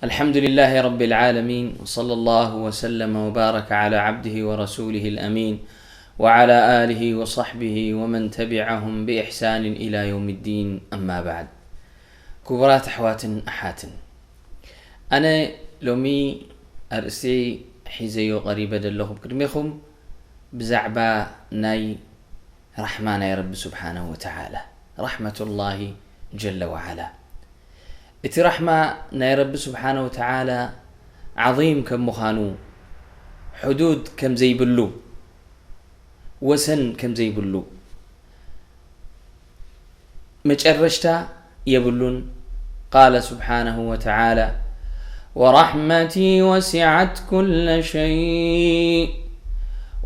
الحمد لله رب العالمين، وصلى الله وسلم وبارك على عبده ورسوله الأمين، وعلى آله وصحبه ومن تبعهم بإحسان إلى يوم الدين، أما بعد. ክቡራት ኣሕዋትን ኣሓትን፣ ኣነ ሎሚ ኣርእስቲ ሒዘዮ ቀሪበ ዘለኹ ቅድሜኹም ብዛዕባ ናይ ራሕማ ናይ ረቢ ስብሓነሁ ወተዓላ፣ ራሕመቱላሂ ጀለ ወዓላ። እቲ ራሕማ ናይ ረቢ ስብሓነሁ ወተዓላ ዓዚም ከም ምዃኑ፣ ሕዱድ ከም ዘይብሉ፣ ወሰን ከም ዘይብሉ፣ መጨረሽታ የብሉን። ቃለ ስብሓነሁ ወተዓላ፣ ወራሕመቲ ወሲዐት ኩለ ሸይእ፣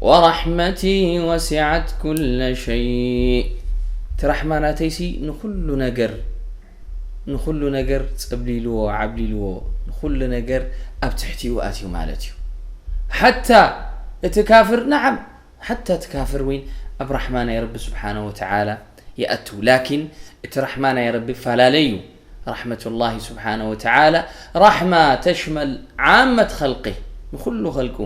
ወራሕመቲ ወሲዐት ኩለ ሸይእ። እቲ ራሕማ ናተይሲ ንኹሉ ነገር፣ ንኹሉ ነገር ጸብሊልዎ፣ ዓብሊልዎ፣ ንኹሉ ነገር ኣብ ትሕቲኡ ኣትዩ ማለት እዩ። ሓታ እቲ ካፍር፣ ነዓም፣ ሓታ እቲ ካፍር እውን ኣብ ራሕማ ናይ ረቢ ስብሓነሁ ወተዓላ ይኣቱ። ላኪን እቲ ራሕማ ናይ ረቢ ይፈላለ እዩ። ራሕመቱላሂ ስብሓነሁ ወተዓላ ራሕማ ተሽመል ዓመት ኸልቂ፣ ንኹሉ ኸልቁ።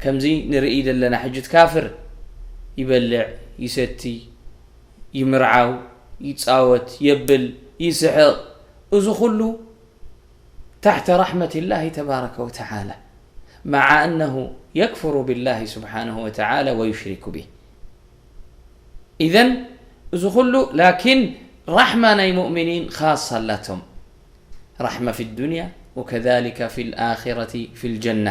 ከምዚ ንርኢ ዘለና ሕጂ እቲ ካፍር ይበልዕ፣ ይሰቲ፣ ይምርዓው፣ ይጻወት፣ የብል፣ ይስሕቕ። እዚ ኹሉ ታሕተ ራሕመቲላሂ ተባረከ ወተዓላ፣ መዓ ኣነሁ የክፍሩ ቢላሂ ስብሓነሁ ወተዓላ ወዩሽሪኩ ቢህ። ኢዘን እዚ ኹሉ ላኪን ራሕማ ናይ ሙእሚኒን ኻሳ ኣላቶም። ራሕማ ፊ ዱንያ ወከዛሊከ ፊል ኣኺረቲ ፊል ጀና።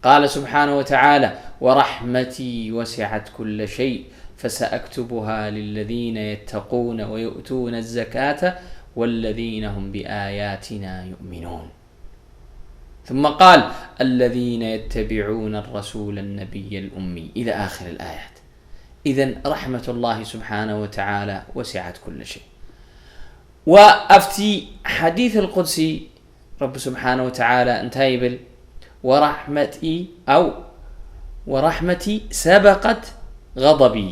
ቃለ ስብሓነሁ ወተዓላ፣ ወራሕመቲ ወሲዐት ኩለ ሸይእ ፈሰኣክቱቡሃ ሊለዚነ የተቁነ ወዩእቱነ ዘካተ ወለዚነ ሁም ቢኣያቲና ዩእሚኑን። ثم قال، الذين يتبعون الرسول النبي الأمي، إلى آخر الآيات. إذن رحمة الله سبحانه وتعالى وسعت كل شيء. وأفتي حديث القدسي رب سبحانه وتعالى انتهى يبل، ورحمتي أو ورحمتي سبقت غضبي.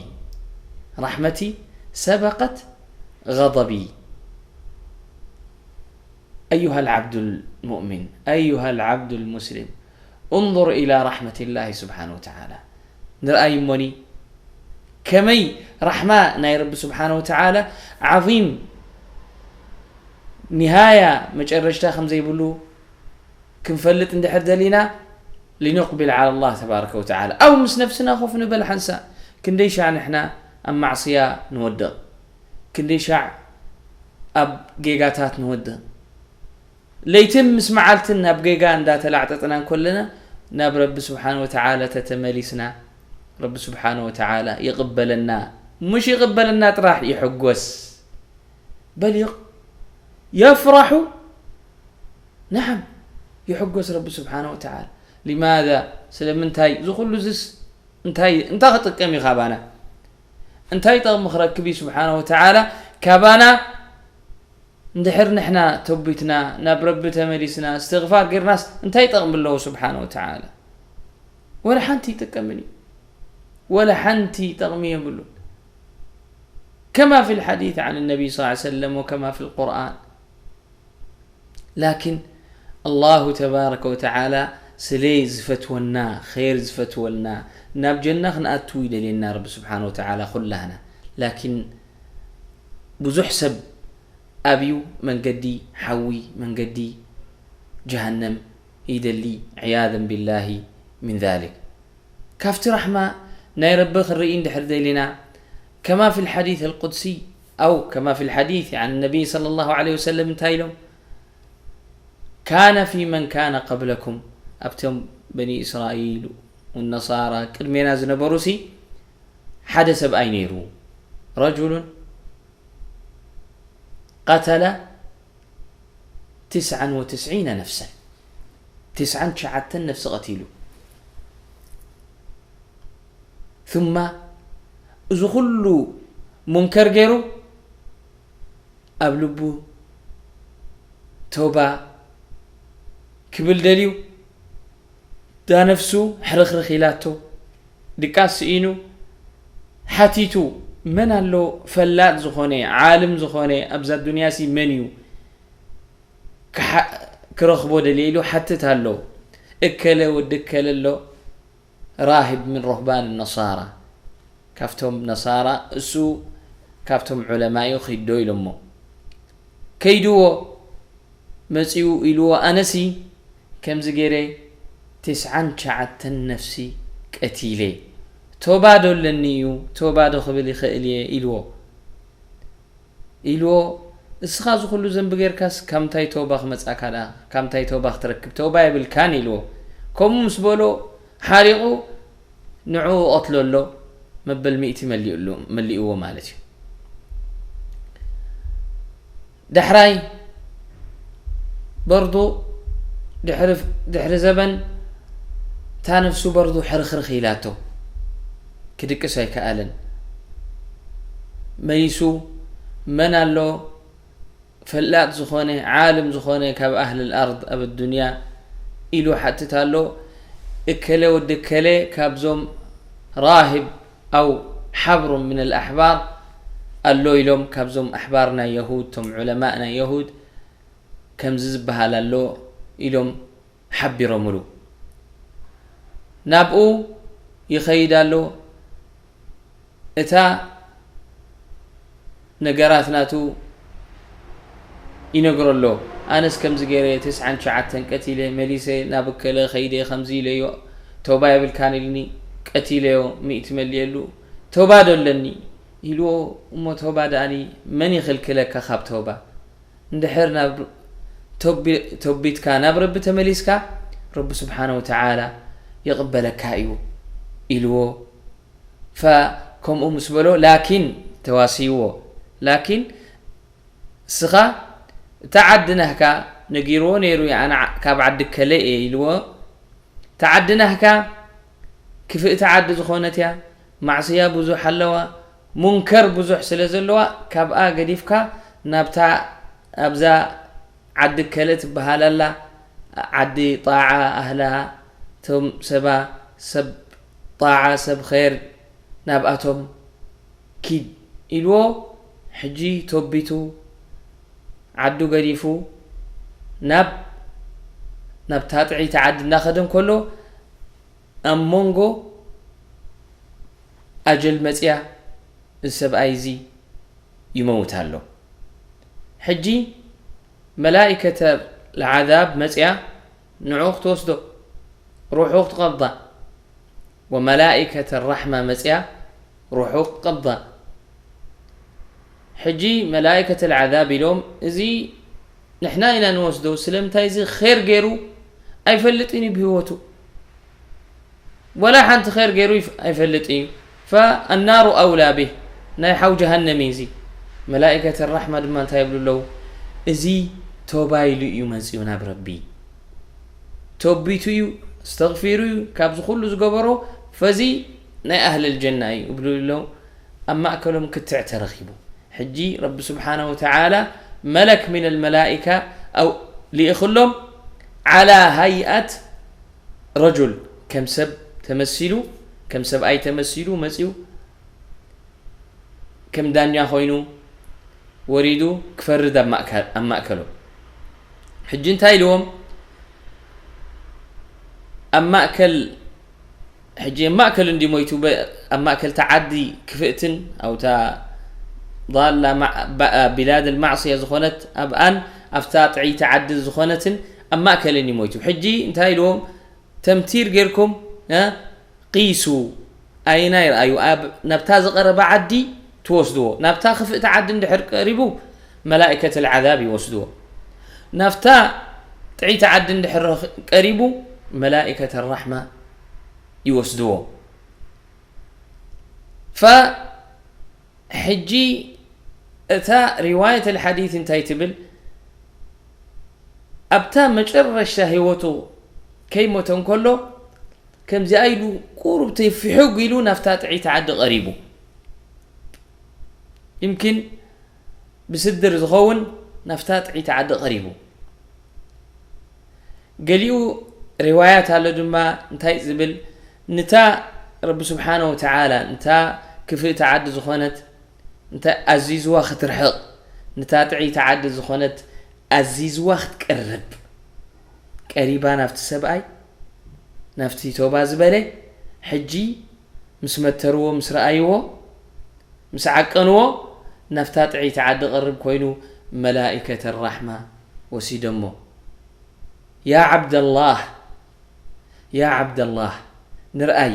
رحمتي سبقت غضبي. أيها العبد المؤمن، أيها العبد المسلم، انظر إلى رحمة الله سبحانه وتعالى. ንርኣይ እሞኒ ከመይ ራሕማ ናይ ረቢ ስብሓነ ወተዓላ ዓዚም ኒሃያ መጨረሽታ ከም ዘይብሉ ክንፈልጥ እንድሕር ደሊና፣ ሊነቅቢል ዓላ ላህ ተባረከ ወተዓላ። ኣው ምስ ነፍስና ኮፍ ንበል ሓንሳ፣ ክንደይ ሻዕ ንሕና ኣብ ማዕስያ ንወድቕ፣ ክንደይ ሻዕ ኣብ ጌጋታት ንወድቕ። ለይትን ምስ መዓልትን ናብ ጌጋ እንዳተላዕጠጥና እንኮለና፣ ናብ ረቢ ስብሓነ ወተዓላ ተተመሊስና፣ ረቢ ስብሓነ ወተዓላ ይቕበለና። ምሽ ይቕበለና ጥራሕ፣ ይሕጎስ። በል ይቕ-፣ የፍራሑ፣ ነዓም፣ ይሕጎስ ረቢ ስብሓነ ወተዓላ። ሊማዛ? ስለምንታይ? እዚ ኩሉ እዚስ እንታይ፣ እንታይ ክጥቀም እዩ ካባና? እንታይ ጠቕሚ ክረክብ እዩ ስብሓነ ወተዓላ ካባና? እንድሕር ንሕና ተቢትና፣ ናብ ረቢ ተመሊስና፣ እስትግፋር ጌርናስ እንታይ ጠቕሚ ኣለዎ ስብሓነ ወተዓላ? ወላ ሓንቲ ይጥቀምን እዩ። ወላ ሓንቲ ጠቕሚ የብሉን። ከማ ፊል ሓዲስ ዓን ነቢይ ሰለላሁ ዐለይሂ ወሰለም ወከማ ፊል ቁርኣን። ላኪን ኣላሁ ተባረከ ወተዓላ ስለ ዝፈትወና፣ ኸይር ዝፈትወልና፣ ናብ ጀና ክንኣቱ ይደልየና ረቢ ስብሓነ ወተዓላ ኩላህና። ላኪን ብዙሕ ሰብ ኣብዩ መንገዲ ሓዊ፣ መንገዲ ጀሃነም ይደሊ፣ ዕያዘን ቢላሂ ሚን ዛሊክ። ካብቲ ራሕማ ናይ ረቢ ክንርኢ እንድሕር ደሊና፣ ከማ ፊል ሓዲስ ኣልቁድሲ፣ ኣው ከማ ፊል ሓዲስ ዓን ነቢይ ሰለላሁ ዐለይሂ ወሰለም እንታይ ኢሎም? ካነ ፊ መን ካነ ቀብለኩም፣ ኣብቶም በኒ እስራኤል ወነሳራ ቅድሜና ዝነበሩሲ ሓደ ሰብኣይ ነይሩ። ረጁሉን ቀተለ ትስዓን ወትስዒነ ነፍሰን፣ ትስዓን ትሽዓተን ነፍሲ ቀቲሉ። ثم እዚ ኩሉ ሙንከር ገይሩ ኣብ ልቡ ተውባ ክብል ደልዩ፣ እታ ነፍሱ ሕርኽርኽ ኢላቶ፣ ድቃስ ስኢኑ ሓቲቱ፣ መን ኣሎ ፈላጥ ዝኾነ፣ ዓልም ዝኾነ ኣብዛ ዱንያሲ መን እዩ? ክሓ-፣ ክረኽቦ ደልየ ኢሉ ሓትት ኣሎ። እከለ ወዲ እከለ ኣሎ፣ ራሂብ ምን ሩህባን ነሳራ፣ ካብቶም ነሳራ፣ እሱ ካብቶም ዑለማኡ ኺዶ ኢሎሞ። ከይድዎ መጺኡ ኢልዎ፣ ኣነሲ ከምዚ ገይረ ትስዓን ትሽዓተን ነፍሲ ቀቲለ፣ ቶባ ዶ ኣለኒ እዩ? ቶባ ዶ ክብል ይኽእል እየ? ኢልዎ። ኢልዎ፣ እስኻ እዚ ኩሉ ዘንቢ ጌርካስ ካብ ምንታይ ቶባ ክመጽኣካ ደኣ? ካብ ምንታይ ቶባ ክትረክብ? ቶባ የብልካን ኢልዎ። ከምኡ ምስ በሎ ሓሪቑ ንዕኡ ይቐትሎ ኣሎ፣ መበል ሚእቲ መሊኡሉ-፣ መሊእዎ ማለት እዩ። ዳሕራይ በርዱ ድሕሪ፣ ድሕሪ ዘበን እታ ነፍሱ በርዱ ሕርኽርኽ ኢላቶ፣ ክድቅስ ኣይከኣለን። መሊሱ መን ኣሎ ፈላጥ ዝኾነ፣ ዓልም ዝኾነ ካብ ኣህል ኣርድ ኣብ ዱንያ ኢሉ ሓትት ኣሎ። እከለ ወዲ እከለ ካብዞም ራሂብ ኣው ሓብሩ ምን ኣልኣሕባር ኣሎ ኢሎም፣ ካብዞም ኣሕባር ናይ የሁድ፣ ቶም ዑለማእ ናይ የሁድ ከምዚ ዝበሃል ኣሎ ኢሎም ሓቢሮምሉ። ናብኡ ይኸይድ ኣሎ። እታ ነገራት ናቱ ይነግሮ ኣሎ። ኣነስ ከምዚ ገይረ ተስዓን ትሽዓተን ቀቲለ፣ መሊሰ ናብ እከለ ኸይደ ከምዚ ኢለዮ፣ ቶባ የብልካን ኢልኒ፣ ቀቲለዮ፣ ሚእቲ መሊኤሉ፣ ቶባ ዶ ኣለኒ? ኢልዎ። እሞ ቶባ ደኣኒ መን ይኽልክለካ ካብ ቶባ? እንድሕር ናብ ቶቢ-፣ ቶቢትካ ናብ ረቢ ተመሊስካ፣ ረቢ ስብሓነ ወተዓላ ይቕበለካ እዩ ኢልዎ። ፈ-፣ ከምኡ ምስ በሎ፣ ላኪን ተዋስይዎ። ላኪን እስኻ እታ ዓዲ ናህካ ነጊርዎ ነይሩ፣ ኣነ ዓ-፣ ካብ ዓዲ ከለ እየ ኢልዎ። እታ ዓዲ ናህካ ክፍእቲ ዓዲ ዝኾነት እያ፣ ማዕስያ ብዙሕ ኣለዋ፣ ሙንከር ብዙሕ ስለ ዘለዋ፣ ካብኣ ገዲፍካ ናብታ ኣብዛ ዓዲ ከለ ትበሃል ኣላ፣ ዓዲ ጣዓ ኣህላ፣ ቶም ሰባ ሰብ ጣዓ ሰብ ኸይር ናብኣቶም ኪድ ኢልዎ። ሕጂ ቶቢቱ ዓዱ ገዲፉ ናብ፣ ናብታ ጥዕይቲ ዓዲ እናኸደ እንከሎ፣ ኣብ መንጎ ኣጀል መጽያ፣ እዚ ሰብኣይ እዚ ይመውት ኣሎ። ሕጂ መላኢከተ ልዓዛብ መጽያ ንዑ ክትወስዶ፣ ሩሑ ክትቐብዳ፣ ወመላኢከተ ራሕማ መጽያ ሩሑ ክትቐብዳ። ሕጂ መላኢከተ ልዓዛብ ኢሎም፣ እዚ ንሕና ኢና ንወስዶ፣ ስለምንታይ እዚ ኼር ገይሩ ኣይፈልጥን እዩ ብህይወቱ። ወላ ሓንቲ ኸይር ገይሩ ይፍ-፣ ኣይፈልጥ እዩ። ፈኣናሩ ኣውላ ቢህ፣ ናይ ሓው ጀሃነም እዩ እዚ። መላኢከት ራሕማ ድማ እንታይ ይብሉ ኣለዉ? እዚ ቶባ ኢሉ እዩ መጺኡ ናብ ረቢ። ቶቢቱ እዩ፣ እስተግፊሩ እዩ፣ ካብዚ ኩሉ ዝገበሮ፣ ፈዚ ናይ ኣህለል ጀና እዩ ይብሉ ኣለዉ። ኣብ ማእከሎም ክትዕ ተረኺቡ። ሕጂ ረቢ ስብሓነ ወተዓላ መለክ ሚነል መላኢካ ኣው-፣ ልኢኽሎም፣ ዓላ ሃይኣት ረጁል፣ ከም ሰብ ተመሲሉ፣ ከም ሰብኣይ ተመሲሉ መጺኡ፣ ከም ዳኛ ኮይኑ ወሪዱ ክፈርድ ኣብ ማእከ-፣ ኣብ ማእከሎም። ሕጂ እንታይ ኢልዎም? ኣብ ማእከል፣ ሕጂ ኣብ ማእከል እንዲ ሞይቱ፣ በ-፣ ኣብ ማእከል እታ ዓዲ ክፍእትን፣ ኣብ እታ ዳላ ማ-፣ ባ-፣ ቢላድ ልማዕስያ ዝኾነት ኣብኣን፣ ኣብታ ጥዕይቲ ዓዲ ዝኾነትን ኣብ ማእከልን እዩ ሞይቱ። ሕጂ እንታይ ኢልዎም? ተምቲር ጌርኩም፣ እ፣ ቂሱ፣ ኣይናይ ረኣዩ፣ ኣብ፣ ናብታ ዝቐረበ ዓዲ ትወስድዎ። ናብታ ክፍእቲ ዓዲ እንድሕር ቀሪቡ፣ መላኢከት ልዓዛብ ይወስድዎ። ናብታ ጥዕይቲ ዓዲ እንድሕር ረኽ-፣ ቀሪቡ፣ መላኢከት ራሕማ ይወስድዎ። ፈ-፣ ሕጂ እታ ሪዋየት ልሓዲት እንታይ ትብል? ኣብታ መጨረሽታ ህይወቱ ከይሞተ እንከሎ፣ ከምዚኣ ኢሉ ቁሩብ ተይ ፍሑግ ኢሉ ናብታ ጥዕይቲ ዓዲ ቀሪቡ። ይምኪን ብስድር ዝኸውን ናብታ ጥዕይቲ ዓዲ ቀሪቡ። ገሊኡ ሪዋያት ኣሎ ድማ እንታይ ዝብል፣ ንታ ረቢ ስብሓነ ወተዓላ፣ ንታ ክፍእቲ ዓዲ ዝኾነት፣ እንታይ ኣዚዝዋ ክትርሕቕ፣ ንታ ጥዕይቲ ዓዲ ዝኾነት ኣዚዝዋ ክትቀርብ ቀሪባ ናብቲ ሰብኣይ፣ ናብቲ ተውባ ዝበለ። ሕጂ ምስ መተርዎ፣ ምስ ረኣይዎ፣ ምስ ዓቀንዎ፣ ናብታ ጥዕይቲ ዓዲ ቀርብ ኮይኑ መላኢከተ ራሕማ ወሲደሞ። ያ ዓብደላህ፣ ያ ዓብደላህ፣ ንርኣይ፣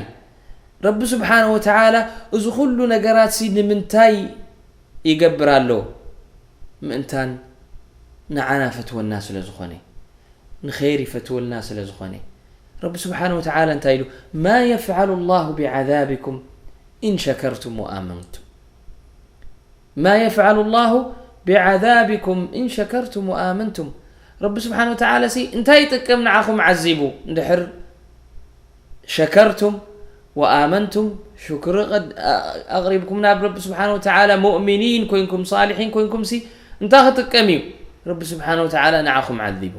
ረቢ ስብሓነ ወተዓላ እዚ ኩሉ ነገራትሲ ንምንታይ ይገብር ኣሎ? ምእንታን ንዓና ፈትወና ስለ ዝኾነ፣ ንኸይር ይፈትወልና ስለ ዝኾነ። ረቢ ስብሓነ ወተዓላ እንታይ ኢሉ? ማ የፍዓሉ ላሁ ቢዓዛቢኩም ኢን ሸከርቱም ወኣመንቱም። ማ የፍዓሉ ላሁ ቢዓዛቢኩም ኢን ሸከርቱም ወኣመንቱም። ረቢ ስብሓነ ወተዓላ ሲ እንታይ ይጥቀም ንዓኹም ዓዚቡ እንድሕር ሸከርቱም ወኣመንቱም፣ ሽክሪ ቀድ-፣ ኣ-፣ ኣቕሪብኩም ናብ ረቢ ስብሓነ ወተዓላ፣ ሙእሚኒን ኮይንኩም፣ ሳሊሒን ኮይንኩም ሲ እንታይ ክጥቀም እዩ? ረቢ ስብሓነ ወተዓላ ንዓኹም ዓዚቡ።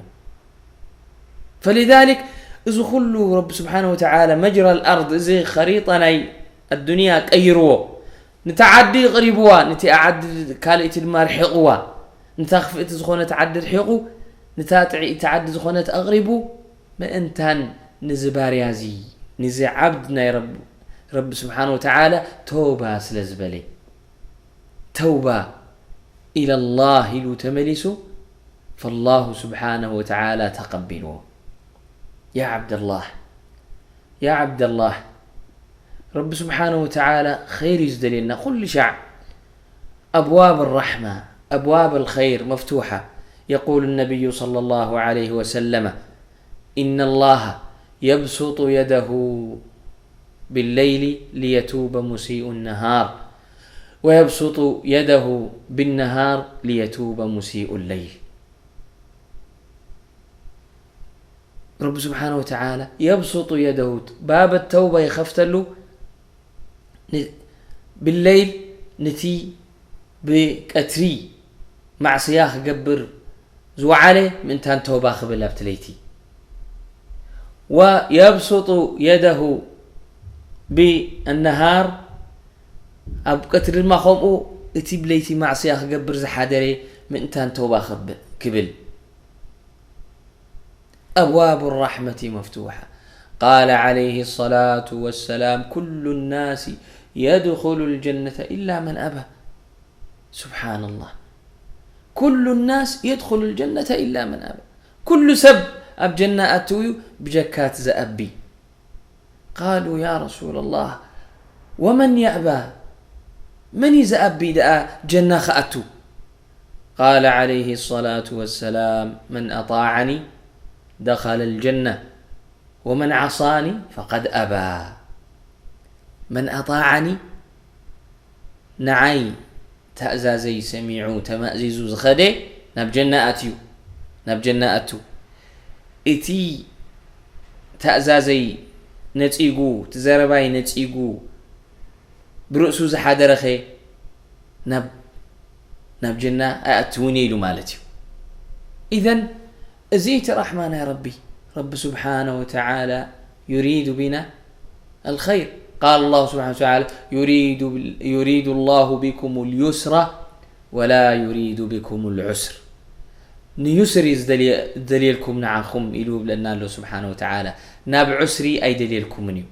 ፈሊዛሊክ፣ እዚ ኩሉ ረቢ ስብሓነ ወተዓላ መጅራ ኣልኣርድ፣ እዚ ኸሪጣ ናይ ኣዱንያ ቀይርዎ። ነታ ዓዲ ኣቕሪብዋ፣ ነቲ ዓዲ ካልእቲ ድማ ርሒቕዋ። ነታ ክፍእቲ ዝኾነት ዓዲ ርሒቑ፣ ነታ ጥዕይቲ ዓዲ ዝኾነት ኣቕሪቡ፣ ምእንታን ንዚ ባርያ እዚ፣ ንዚ ዓብድ ናይ ረብ-፣ ረቢ ስብሓነ ወተዓላ ተውባ ስለ ዝበለ፣ ተውባ ኢለላህ ኢሉ ተመሊሱ፣ ፈላሁ ስብሓነሁ ወተዓላ ተቐቢልዎ። ያ ዓብደላህ፣ ያ ዓብደላህ፣ ረቢ ስብሓነሁ ወተዓላ ኸይር እዩ ዝደልየልና ኩሉ ሻዕ። أبواب الرحمة، أبواب الخير مفتوحة. يقول النبي صلى الله عليه وسلم: إن الله يبسط يده بالليل ليتوب مسيء النهار، ويبسط يده بالنهار ليتوب مسيء الليل. ረቢ ስብሓነ ወተዓላ የብሱጡ የደሁ፣ ባብ ተውባ ይኸፍተሉ፣ ን-፣ ብለይል፣ ንቲ ብቀትሪ ማዕስያ ክገብር ዝወዓለ ምእንታን ተውባ ክብል ኣብቲ ለይቲ። ወየብሱጡ የደሁ ብነሃር፣ ኣብ ቀትሪ ድማ ከምኡ፣ እቲ ብለይቲ ማዕስያ ክገብር ዝሓደረ ምእንታን ተውባ ክብ-፣ ክብል። أبواب الرحمة مفتوحة. قال عليه الصلاة والسلام: كل الناس يدخل الجنة إلا من أبى. سبحان الله. كل الناس يدخل الجنة إلا من أبى. ኩሉ ሰብ ኣብ ጀና ኣትው እዩ፣ ብጀካ እቲ ዝኣቢ። قالوا: يا رسول الله، ومن يأبى؟ መን እዩ ዝኣቢ ደኣ ጀና ክኣቱ؟ قال عليه الصلاة والسلام: من أطاعني دخل الجنة، ومن عصاني فقد أبى. من أطاعني، ንዓይ ታእዛዘይ ሰሚዑ ተማእዚዙ ዝኸደ ናብ ጀና ኣትዩ፣ ናብ ጀና ኣቱ። እቲ ታእዛዘይ ነጺጉ፣ እቲ ዘረባይ ነጺጉ፣ ብርእሱ ዝሓደረኸ ናብ፣ ናብ ጀና ኣይኣትውን እየ ኢሉ ማለት እዩ። ኢዘን እዚ እቲ ራሕማ ናይ ረቢ፣ ረቢ ስብሓነ ወተዓላ ዩሪዱ ቢና ኣልኸይር። ቃል ኣላሁ ስብሓነ ወተዓላ፣ ዩሪዱ፣ ዩሪዱ ላሁ ቢኩም ልዩስራ ወላ ዩሪዱ ቢኩም ልዑስር። ንዩስር እዩ ዝደልየ-፣ ዝደልየልኩም ንዓኹም ኢሉ ይብለና ኣሎ ስብሓነ ወተዓላ። ናብ ዑስሪ ኣይደልየልኩምን እዩ።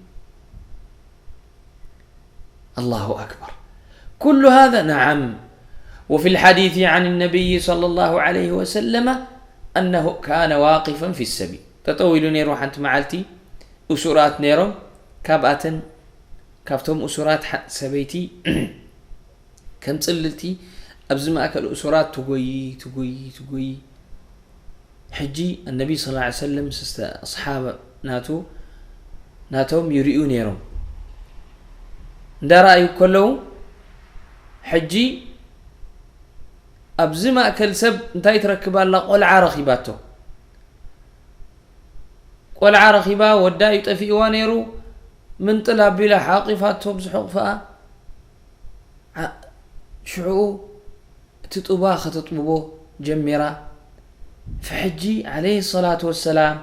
الله أكبر. كل هذا، نعم. وفي الحديث عن النبي صلى الله عليه وسلم أنه كان واقفا في السبيل. ጠጠው ኢሉ ነይሩ ሓንቲ መዓልቲ፣ እሱራት ነይሮም፣ ካብኣተን፣ ካብቶም እሱራት ሓ-፣ ሰበይቲ ከም ጽልልቲ ኣብዚ ማእከል እሱራት ትጎዪ፣ ትጎዪ፣ ትጎዪ። ሕጂ ነቢ ሰለላሁ ዐለይሂ ወሰለም ምስተ ኣስሓብ ናቱ፣ ናቶም ይርእዩ ነይሮም። እንዳረኣዩ ከለዉ፣ ሕጂ ኣብዚ ማእከል ሰብ እንታይ ትረክብ ኣላ? ቆልዓ ረኺባቶ። ቆልዓ ረኺባ፣ ወዳ እዩ ጠፊእዋ ነይሩ። ምንጥል ኣቢላ ሓቂፋቶ፣ ብዝሕቑፍኣ፣ ዓ-፣ ሽዑኡ እቲ ጡባ ከተጥብቦ ጀሚራ። ፈሕጂ ዓለይሂ ሰላቱ ወሰላም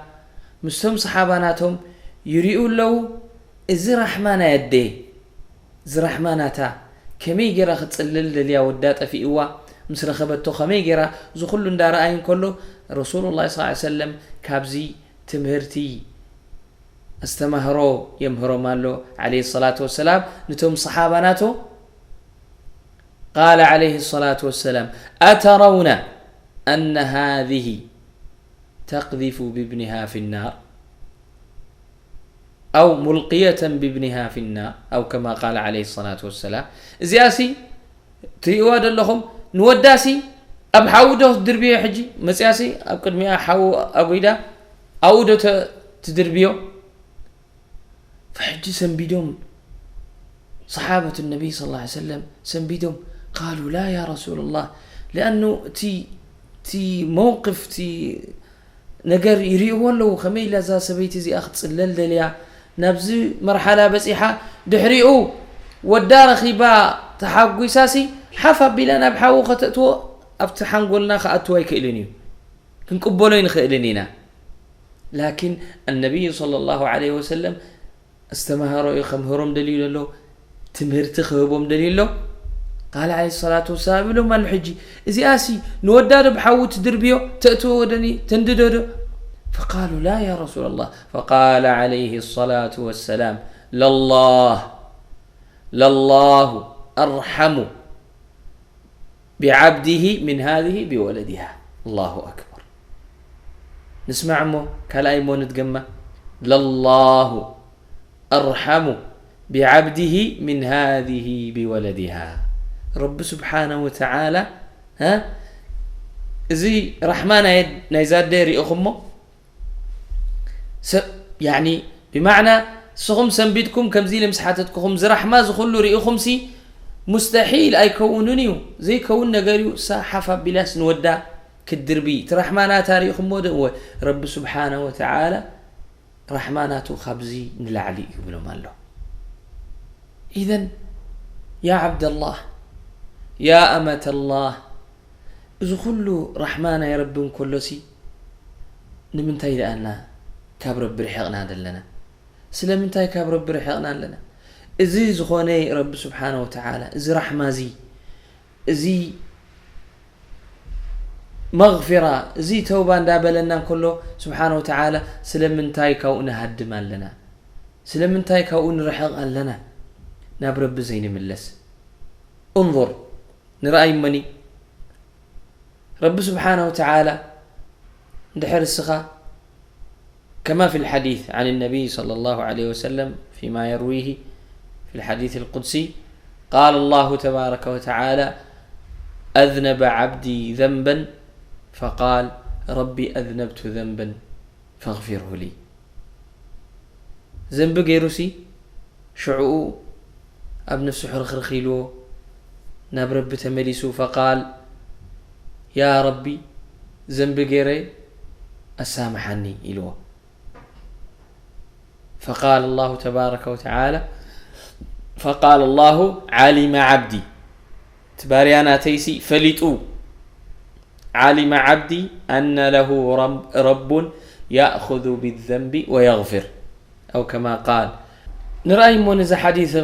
ምስቶም ሰሓባ ናቶም ይሪኡ ኣለዉ። እዚ ራሕማ ናይ ኣደ፣ እዚ ራሕማ ናታ፣ ከመይ ገይራ ክትጽልል ደልያ፣ ወዳ ጠፊእዋ፣ ምስ ረኸበቶ ከመይ ገይራ እዚ ኩሉ እንዳረኣየ እንከሎ ረሱሉላህ ሰለላሁ ዐለይሂ ወሰለም ካብዚ ትምህርቲ ኣስተማህሮ የምህሮም ኣሎ ዓለይሂ ሰላቱ ወሰላም ንቶም ሰሓባ ናቶ ቃለ ዓለይሂ ሰላቱ ወሰላም ኣተረውነ ኣነ ሃዚህ ተቅዚፉ ብብኒሃ ፊ ናር ኣው ሙልቅየተን ብብኒሃ ፊ ናር ኣው ከማ ቃለ ዓለይሂ ሰላቱ ወሰላም እዚኣሲ ትርእይዋ ዘለኹም ንወዳሲ ኣብ ሓዊ ዶ ትድርብዮ ሕጂ መፅያሲ ኣብ ቅድሚኣ ሓዊ ኣጉይዳ ኣብኡ ዶ ትድርብዮ ፈሕጂ ሰንቢዶም صحابة النبي صلى الله عليه وسلم ሰንቢዶም قالوا لا يا رسول الله لأنه እቲ መውቅፍ እቲ ነገር ይርእይዎ ኣለዉ ከመይ ኢላ እዛ ሰበይቲ እዚኣ ክትፅለል ደልያ ናብዚ መርሓላ በፂሓ ድሕሪኡ ወዳ ረኺባ ተሓጒሳሲ ሓፍ ኣቢላ ናብ ሓዊ ከተእትዎ ኣብቲ ሓንጎልና ክኣትዎ ኣይክእልን እዩ ክንቅበሎ ኣይንኽእልን ኢና ላኪን ኣነቢዩ صلى الله عليه وسلم ኣስተምሃሮ እዩ ከምህሮም ደልዩ ዘሎ ትምህርቲ ክህቦም ደልዩ ኣሎ ቃል ዓለ ሰላት ወሰላም ይብሎም ኣሎ ሕጂ እዚኣሲ ንወዳ ዶ ብሓዊ ትድርብዮ ተእትዎ ወደኒ ተንድዶ ዶ فقالوا لا يا رسول الله فقال عليه الصلاة والسلام لله لله أرحم بعبده من هذه بولدها الله أكبر نسمع مو كلاي مو نتقمى لله أرحم بعبده من هذه بولدها رب سبحانه وتعالى ها እዚ ራሕማ ናይ ዛደ ሪእኹሞ ያኒ ብማዕና ንስኹም ሰንቢድኩም ከምዚ ኢለ ምስ ሓተትኩኹም ዝራሕማ ዝኹሉ ርኢኹምሲ ሙስተሒል ኣይከውንን እዩ ዘይከውን ነገር እዩ እሳ ሓፍ ኣቢላስ ንወዳ ክትድርቢ እቲ ራሕማ ናታ ርኢኹሞ ዶ እወ ረቢ ስብሓነ ወተዓላ ራሕማ ናቱ ካብዚ ንላዕሊ እዩ ይብሎም ኣሎ ኢዘን ያ ዓብደላህ ያ ኣመተላህ እዚ ኩሉ ራሕማ ናይ ረቢ እንከሎሲ ንምንታይ ደኣና ካብ ረቢ ርሒቕና ዘለና ስለምንታይ ካብ ረቢ ርሒቕና ኣለና እዚ ዝኾነ ረቢ ስብሓነ ወተዓላ እዚ ራሕማ እዚ እዚ መግፊራ እዚ ተውባ እንዳበለና እንከሎ ስብሓነ ወተዓላ ስለምንታይ ካብኡ ንሃድም ኣለና ስለምንታይ ካብኡ ንርሕቕ ኣለና ናብ ረቢ ዘይንምለስ እንظር ንርኣይ እመኒ ረቢ ስብሓነ ወተዓላ እንድሕር እስኻ كما في الحديث عن النبي صلى الله عليه وسلم فيما يرويه في الحديث القدسي قال الله تبارك وتعالى أذنب عبدي ذنبا فقال رب أذنبت ذنبا فاغفره لي ዘንቢ ገይሩሲ ሽዕኡ ኣብ ነፍሱ ሕርኽርኽ ኢልዎ ናብ ረቢ ተመሊሱ ፈቃል ያ ረቢ ዘንቢ ገይረ ኣሳምሓኒ ኢልዎ فقال الله تبارك وتعالى فقال الله علم عبدي تباريانا تيسي فلتو علم عبدي أن له رب يأخذ بالذنب ويغفر أو كما قال نرأي من إذا حديث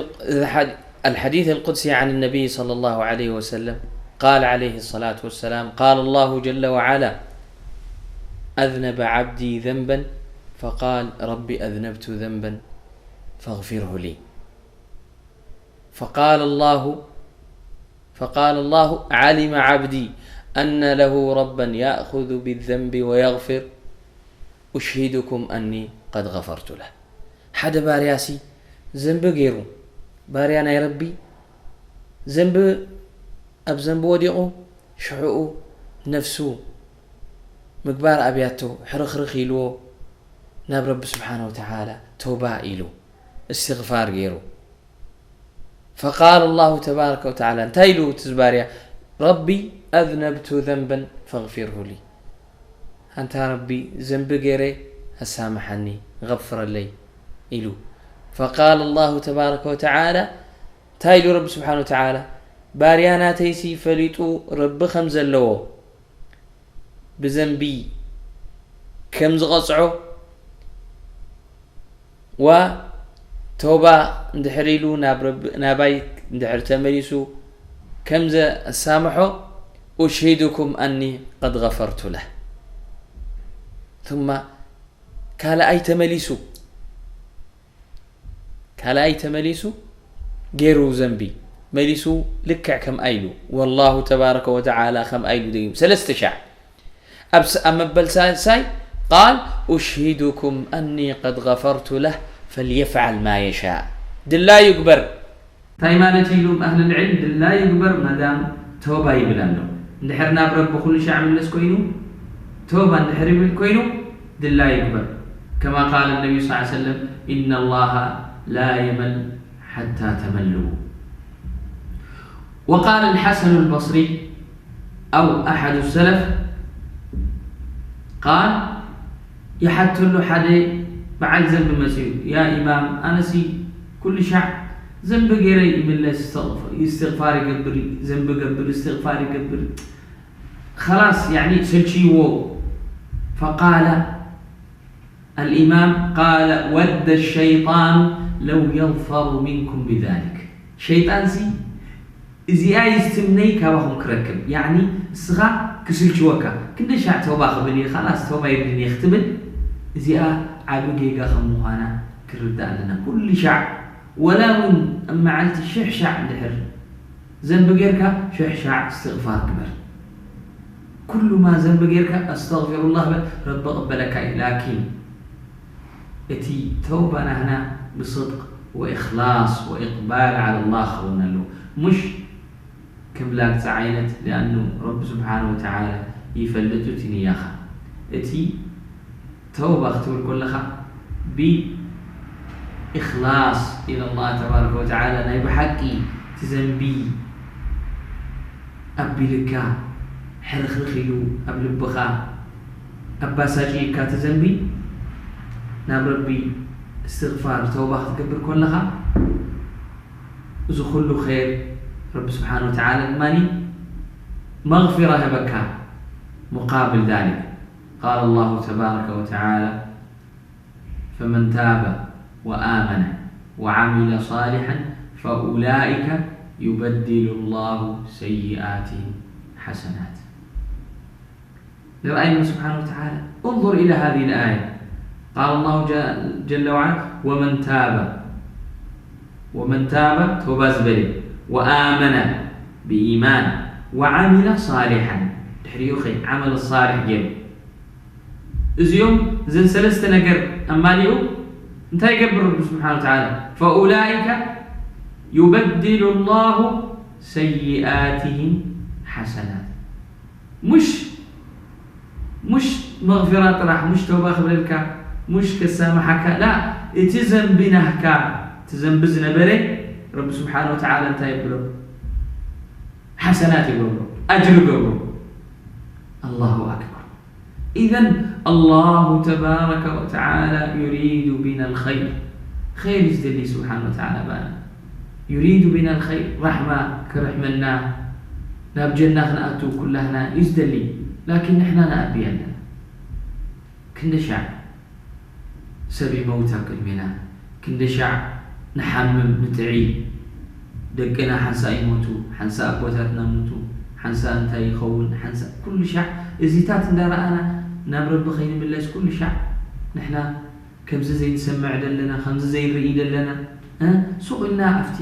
الحديث القدسي عن النبي صلى الله عليه وسلم قال عليه الصلاة والسلام قال الله جل وعلا أذنب عبدي ذنبا فقال رب أذنبت ذنبا فاغفره لي فقال الله فقال الله علم عبدي أن له ربا يأخذ بالذنب ويغفر أشهدكم أني قد غفرت له ሓደ ባርያሲ ዘንቢ ገይሩ ባርያ ናይ ረቢ ዘንቢ ኣብ ዘንቢ ወዲቑ ሽሕኡ ነፍሱ ምግባር ኣብያቶ ሕርኽርኽ ኢልዎ ናብ ረቢ ስብሓን ወተዓላ ተውባ ኢሉ እስትግፋር ገይሩ فقال الله تبارك وتعالى እንታይ ኢሉ እቲ ዝባርያ ربي أذنبت ذنبا فاغفره لي ኣንታ ረቢ ዘንቢ ገይረ ኣሳምሓኒ غفرለይ ኢሉ فقال الله تبارك وتعالى እንታይ ኢሉ ረቢ ስብሓን ወተዓላ ባርያ ናተይሲ ፈሊጡ ረቢ ከም ዘለዎ ብዘንቢ ከም ዝቐፅዖ ዋ ተውባ እንድሕር ኢሉ ናብ ረቢ ናባይ እንድሕር ተመሊሱ ከም ዘሳምሖ أشهدكم أني قد غفرت له. ثم ካልኣይ ተመሊሱ ካልኣይ ተመሊሱ ገይሩ ዘንቢ መሊሱ ልክዕ ከምኣ ኢሉ ወላሁ ተባረከ ወተዓላ ከምኣ ኢሉ ደጊሙ ሰለስተ ሻዕ ኣብ ስ- ኣብ መበል ሳልሳይ قال أشهدكم أني قد غفرت له فليفعل ما يشاء ድላዩ ይግበር እንታይ ማለት ኢሉ ኣህል ልዕልም ድላዩ ይግበር ማዳም ተውባ ይብል ኣሎ እንድሕር ናብ ረቢ ኩሉ ሻዕ ምለስ ኮይኑ ተውባ እንድሕር ይብል ኮይኑ ድላዩ ይግበር كما قال النبي صلى الله عليه وسلم إن الله لا يمل حتى تملوا وقال الحسن البصري أو أحد السلف قال يحتل حد بعل ذنب مسيو يا إمام أنا سي كل شع ذنب غير يملس استغفار يستغفار يقبل ذنب قبل استغفار يقبل خلاص يعني سلشيوو فقال الإمام قال ود الشيطان لو يظفر منكم بذلك شيطان سي እዚኣ ይስትምነይ ካባኹም ክረክብ ያኒ እስኻ ክስልችወካ ክንደ ሻዕ ተውባ ክብል እየ ካላስ ተውባ የብልን እየ ክትብል እዚኣ ዓቢ ጌጋ ከም ምዃና ክርዳእ ኣለና ኩሉ ሻዕ ወላ እውን ኣብ መዓልቲ ሽሕ ሻዕ እንድሕር ዘንቢ ጌርካ ሽሕ ሻዕ እስትቕፋር ግበር ኩሉ ማ ዘንቢ ጌርካ ኣስተግፊሩላህ በል ረቢ ቅበለካ እዩ ላኪን እቲ ተውባ ናህና ብስድቅ ወእኽላስ ወእቅባል ዓላ ላህ ክኸውን ኣለዎ ሙሽ ከም ላግፂ ዓይነት ሊኣኑ ረቢ ስብሓን ወተዓላ ይፈልጥ እቲ ንያኻ እቲ ተውባ ክትብል ከለኻ ብእኽላስ ኢለ ላህ ተባረከ ወተዓላ ናይ ብሓቂ እቲ ዘንቢ ኣቢልካ ሕርኽርኽ ኢሉ ኣብ ልብኻ ኣባሳጭዩካ እቲ ዘንቢ ናብ ረቢ እስትግፋር ተውባ ክትገብር ከለኻ እዚ ኩሉ ኸይር ረቢ ስብሓን ወተዓላ ድማ መغፊራ ህበካ مقابل ذلك قال الله تبارك وتعالى فمن تاب وآمن وعمل صالحا فأولئك يبدل الله سيئاتهم حسنات نرأي الله سبحانه وتعالى انظر إلى هذه الآية قال الله جل وعلا ومن تاب ومن تاب توبة زبلي وآمن بإيمان وعمل صالحا ድሕሪኡ ኸ ዓመል ሳልሕ ገይሩ እዚኦም እዘን ሰለስተ ነገር ኣማሊኡ እንታይ ይገብር ረቢ ስብሓን ወተዓላ ፈኡላይከ ዩበድሉ ላሁ ሰይኣትህም ሓሰናት ሙሽ ሙሽ መغፊራ ጥራሕ ሙሽ ተውባ ክብለልካ ሙሽ ከሳምሓካ ላ እቲ ዘንቢ ናህካ እቲ ዘንቢ ዝነበረ ረቢ ስብሓን ወተዓላ እንታይ የብሎ ሓሰናት ይገብሮ ኣጅሪ ገብሮ ኣላሁ ኣክበር إذا الله تبارك وتعالى يريد بنا الخير خير يزدلي سبحانه وتعالى بانا يريد بنا الخير رحمة كرحمنا ناب جنة نأتو كلنا يزدلي لكن نحن نأبي لنا كندشع سبي موتى كلمنا ክንደሻዕ ንሓምም ንጥዒ ደቅና ሓንሳእ ይሞቱ ሓንሳእ ኣቦታትና ሙቱ ሓንሳእ እንታይ ይኸውን ሓንሳእ ኩሉ ሻዕ እዚታት እንዳረኣና ናብ ረቢ ከይንምለስ ኩሉ ሻዕ ንሕና ከምዚ ዘይንሰምዕ ደለና ከምዚ ዘይንርኢ ደለና እ? ሱቕ ኢልና ኣብቲ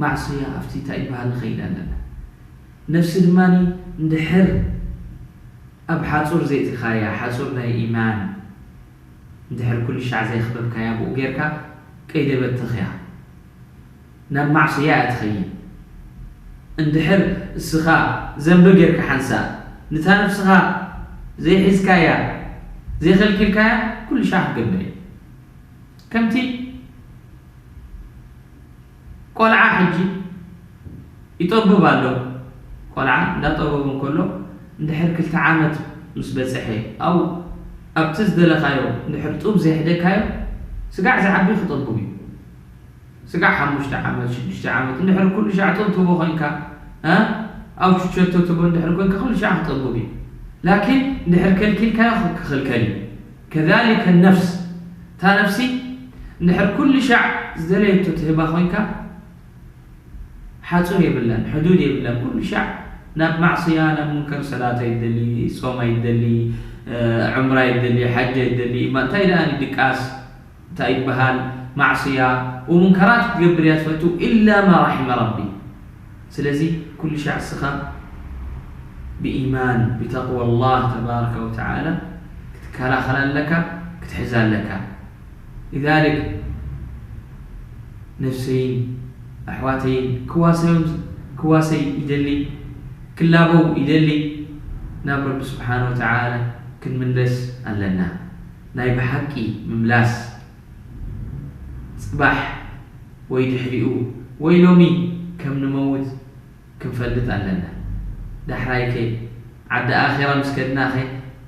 ማዕስያ ኣብቲ እንታይ ይበሃል ንኸይድ ኣለና ነፍሲ ድማ እንድሕር ኣብ ሓፁር ዘእትኻያ ሓፁር ናይ ኢማን እንድሕር ኩሉ ሻዕ ዘየኽበብካያ ብኡ ጌርካ ቀይደበትኽ እያ ናብ ማዕስያ እያ ትኸይድ እንድሕር እስኻ ዘንቢ ጌርካ ሓንሳእ ንታ ነፍስኻ ዘይሒዝካያ ዘይኸልኪልካያ ኩሉ ሻዕ ክትገብር እያ ከምቲ ቆልዓ ሕጂ ይጠብብ ኣሎ ቆልዓ እንዳጠበቡ እንከሎ እንድሕር ክልተ ዓመት ምስ በፅሐ ኣው ኣብቲ ዝደለኻዮ እንድሕር ጡብ ዘይሕደካዮ ስጋዕ ዝዓቢ ክጠብብ እዩ ስጋዕ ሓሙሽተ ዓመት ሽዱሽተ ዓመት እንድሕር ኩሉ ሻዕ ጡብ ትቦ ኮይንካ ኣብ ቹቸቶ ትቦ እንድሕር ኮይንካ ኩሉ ሻዕ ክጠብብ እዩ ላኪን እንድሕር ከልኪልካዮ ክኽልከል እዩ ከዛሊከ ነፍስ እታ ነፍሲ እንድሕር ኩሉ ሻዕ ዝደለየቶ ትህባ ኮይንካ ሓፁር የብላን ሕዱድ የብላን ኩሉ ሻዕ ናብ ማዕስያ፣ ናብ ሙንከር፣ ሰላት ኣይደሊ፣ ጾም ኣይደሊ፣ ዑምራ ኣይደሊ፣ ሓጅ ኣይደሊ፣ እማ እንታይ ደኣ ድቃስ እንታይ ይበሃል፣ ማዕስያ ወሙንከራት ክትገብር እያ ትፈቱ፣ ኢላ ማ ራሒመ ረቢ። ስለዚ ኩሉ ሻዕ እስኻ ብኢማን ብተቅዋ ኣላህ ተባረከ ወተዓላ ክትከላኸል ኣለካ፣ ክትሕዝ ኣለካ። ሊዛሊክ ነፍሰይን ኣሕዋተይን ክዋሰዮም፣ ክዋሰይ ይደሊ፣ ክላበው ይደሊ። ናብ ረቢ ስብሓነ ወተዓላ ክንምለስ ኣለና። ናይ ብሓቂ ምምላስ ጽባሕ ወይ ድሕሪኡ ወይ ሎሚ ከም ንመውት ክንፈልጥ ኣለና። ዳሕራይከ ዓዲ ኣኼራ ምስ ከድናኸ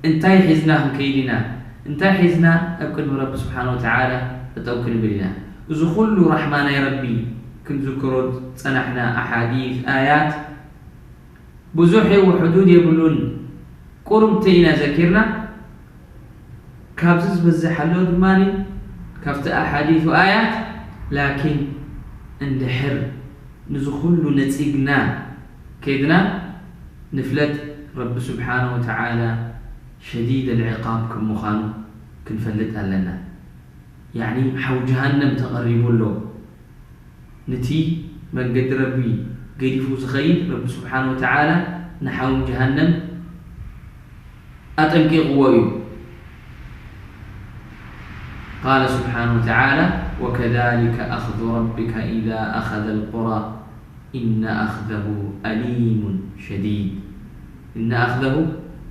እንታይ ሒዝና ክንከይድ ኢና? እንታይ ሒዝና ኣብ ቅድሚ ረቢ ስብሓነ ወተዓላ ጠጠው ክንብል ኢና? እዚ ኩሉ ራሕማ ናይ ረቢ ክንዝክሮ ዝጸናሕና ኣሓዲስ፣ ኣያት ብዙሕ እዩ፣ ሕዱድ የብሉን። ቁሩብ እንተ ኢና ዘኪርና ካብዚ ዝበዝሕ ኣሎ ድማ ካብቲ ኣሓዲሱ ኣያት። ላኪን እንድሕር ንዚ ኩሉ ነጺግና ከይድና ንፍለጥ፣ ረቢ ስብሓነ ወተዓላ ሸዲድ ኣልዕቃብ ከም ምዃኑ ክንፈልጥ ኣለና። ያዕኒ ሓው ጀሃነም ተቐሪቡ ኣሎ። ነቲ መንገዲ ረቢ ገዲፉ ዝኸይድ ረቢ ስብሓነ ወተዓላ ንሓው ጀሃነም ኣጠንቂቕዎ እዩ። ቃለ ስብሓነ ወተዓላ፣ ወከዛሊከ ኣኽዙ ረቢከ ኢዛ ኣኸዘ ልቁራ ኢነ ኣኽዘሁ ኣሊሙን ሸዲድ። ኢነ ኣኽዘሁ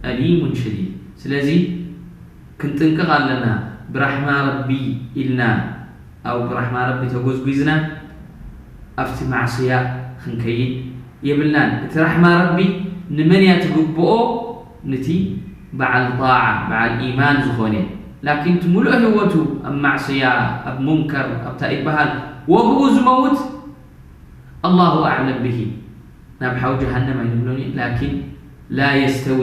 ኣሊሙን ሸዲድ። ስለዚ ክንጥንቀቕ ኣለና። ብራሕማ ረቢ ኢልና፣ ኣብ ብራሕማ ረቢ ተጎዝጒዝና ኣብቲ ማዕስያ ክንከይድ የብልናን። እቲ ራሕማ ረቢ ንመን እያ ትግብኦ? ንቲ በዓል ጣዓ፣ በዓል ኢማን ዝኾነ። ላኪን እቲ ሙሉእ ህይወቱ ኣብ ማዕስያ፣ ኣብ ሙንከር፣ ኣብታ ይበሃል ወብኡ ዝመውት ኣላሁ ኣዕለም ብሂ። ናብ ሓው ጀሃነም ኣይንብሎን እዩ፣ ላኪን ላ የስተዊ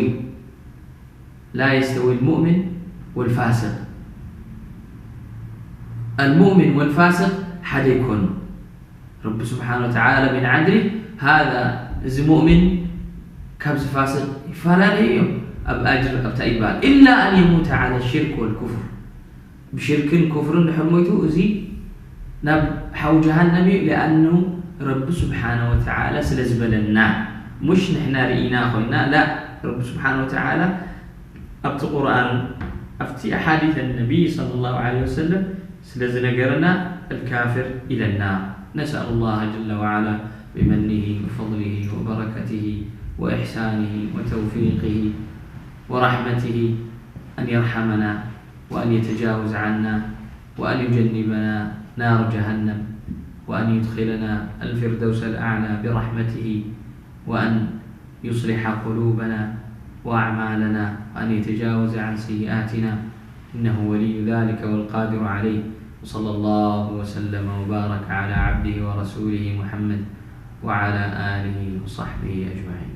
ላ የስተዊ ልሙእሚን ወልፋስቅ። ኣልሙእሚን ወልፋስቅ ሓደ ይኮኑ። ረቢ ስብሓነ ወተዓላ ምን ዓድሊ ሃዛ፣ እዚ ሙእሚን ካብዚ ፋስቅ ይፈላለዩ እዮም ኣብ ኣጅር ኣብታ ይበሃል። ኢላ ኣን የሙተ ዓላ ሽርክ ወልኩፍር። ብሽርክን ኩፍርን ድሕር ሞይቱ፣ እዚ ናብ ሓው ጀሃነም እዩ። ሊኣኑ ረቢ ስብሓነ ወተዓላ ስለ ዝበለና፣ ሙሽ ንሕና ርኢና ኮይና፣ ላ፣ ረቢ ስብሓነ ወተዓላ ኣብቲ ቁርኣን፣ ኣብቲ ኣሓዲት ነቢይ ሰለላሁ ዐለይሂ ወሰለም ስለ ዝነገረና፣ ኣልካፍር ኢለና። ነስኣሉ ላህ ጀለ ወዓላ ብመኒሂ ወፈضሊሂ ወበረከቲሂ ወኢሕሳኒሂ ወተውፊቂሂ ወረሕመቲሂ ኣን የርሐመና وأن يتجاوز عنا وأن يجنبنا نار جهنم وأن يدخلنا الفردوس الأعلى برحمته وأن يصلح قلوبنا وأعمالنا وأن يتجاوز عن سيئاتنا إنه ولي ذلك والقادر عليه. وصلى الله وسلم وبارك على عبده ورسوله محمد وعلى آله وصحبه أجمعين.